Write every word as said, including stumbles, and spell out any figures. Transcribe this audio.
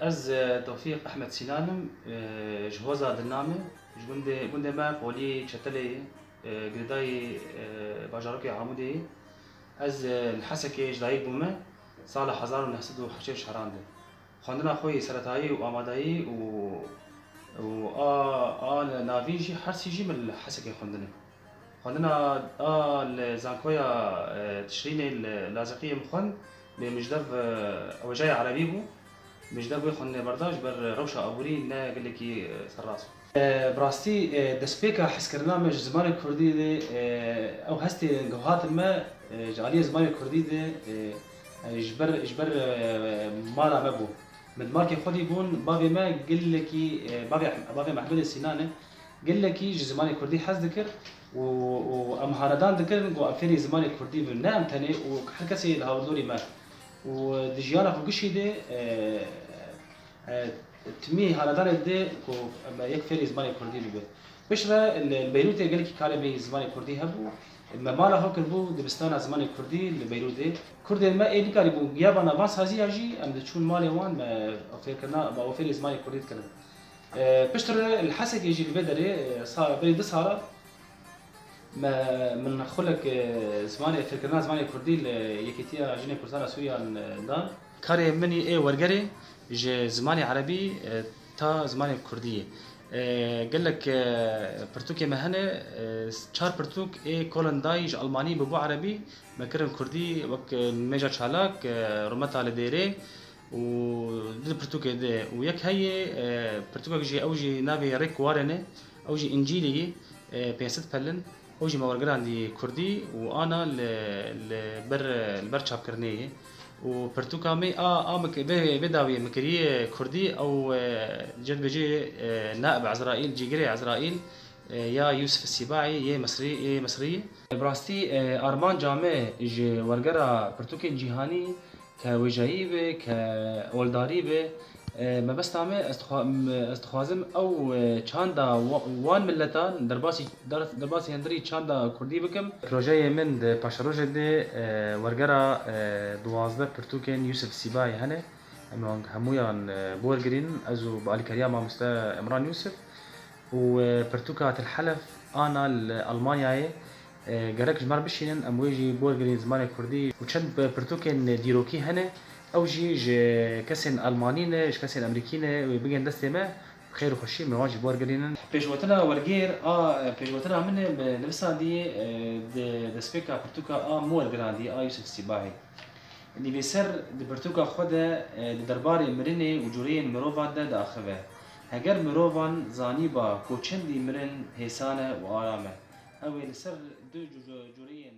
Ez, e, Tewfîq Ehmed Sînan im, e, ji Hoza Dilna me, ji gundê, gundê me Qoliyê Çetelê ye, e, girêdayî, e, bajarokê Amûdê ye. Ez, e, li Hesekê ji dayik bûme, sala hezar û neh sed û heştê şerande. Xwendina xwe yê seretayî û amadayî û, û a, a navîn jî, her sî jî min li Hesekê xwendine. Xwendina a li zankoya, e, Tişrînê li Laziqiyê min xwend, lê min ji dev, e, wêjeyê erebî bû. Min ji dev wê xwendinê berda, ji ber rewşa aborî ne gelekî, e, serrast bû. E, bi rastî, e, destpêka hezkirina me ji zimanê kurdî de, e, ew hestê ku hatin me, e, ji aliyê zimanê kurdî de, e, e, ji ber, ji ber, e, mala me bû. Min di malkê xwe de bûn, bavê me gelekî, e, bavê, bavê Mehmedê Sînan e, gelekî ji zimanê kurdî hez dikir û, û em hanedan dikirin ku em fêrî zimanê kurdî bin. Ne em tenê û her kesê li hawdorî me. Û di jiyana xwe gişî de, e, e, timî hanedanê dide ku em yek fêrî zimanê kurdî bibin. Piştre li, li Beyrûtê gelekî karê me yê zimanê kurdî hebû. Me mala xwe kiribû dibistana zimanê kurdî li Beyrûtê. Kurdên me ê nikarîbûn, ya bana van saziya jî em diçûn malê wan, me fêrkirina, me fêrî zimanê kurdî dikirin. E, piştre li Hesekê jî li vê derê, e, sa-, berî du sala me, min xulek, e, zimanê, fêrkirina zimanê kurdî li Yekîtiya Jinên Kurdistana Sûriyan, e, dan. Karê min ê wergerê ji zimanê erebî, e, ta zimanê kurdî ye. E, gelek, e, pirtûkê me hene, e, çar pirtûk ê kolin dayî ji almanî bûbû erebî, me kirin kurdî, wek, e, Nimêja Çalak, e, Rûmeta li Dêrê û du pirtûkê di û yek heye, e, pirtûkek jî, ew jî navê Rêk Warê ne, ew jî Încîlê ye, e, pênc sed pelin. Ew jî me wergerandî kurdî û ana li, li ber, li ber çapkirinê ye. Û pirtûka me a, a min ki-, vê, vê dawiyê min kiriye kurdî, ew, e, cem dibêje, e, Naib Ezraîl, Cîgirê Ezraîl, e, ya Yûsif Sîbaî yê Misrî, yê Misrî ye. Bi rastî, e, armanca me ji wergera pirtûkên cîhanî ke wêjeyî be, ke oldarî be, e, mebesta me, ez dixwa-, m-, ez dixwazim ew, e, çanda wa-, wan miletan derbasî, der-, derbasî hundirî çanda kurdî bikim. Projeyê min di paşerojê de, e, wergera, e, duwazdeh pirtûkên Yûsif Sîbayî hene. Em wan hemûyan, e, bi wergirînin, ez û bi alîkariya mamoste Emran Yûsif. Û, e, pirtûka Til Helef ana li Almanyayê, e, gerek ji me re bişînin, em wê jî bi wergirîn zimanê kurdî. Û çend bi-, pirtûkên dîrokî hene, ew jî ji kesên Almanî ne, ji kesên Emerîkî ne, wê bigên destê me, bi xêr û xweşî me wan jî bi wergirînin. Pêşgotina wergêr a, pêşgotina min e bi nivisandî, e, di destpêka pirtûka a min wergirandî, a Yûsif Sîbahî. Nivîser di pirtûka xwe de, e, di derbarê mirinê û cureyên mirovan de diaxive. Heger mirovan zanîba ku çendî mirin hêsan e û aram e, ew ê li ser du cu-, cureyên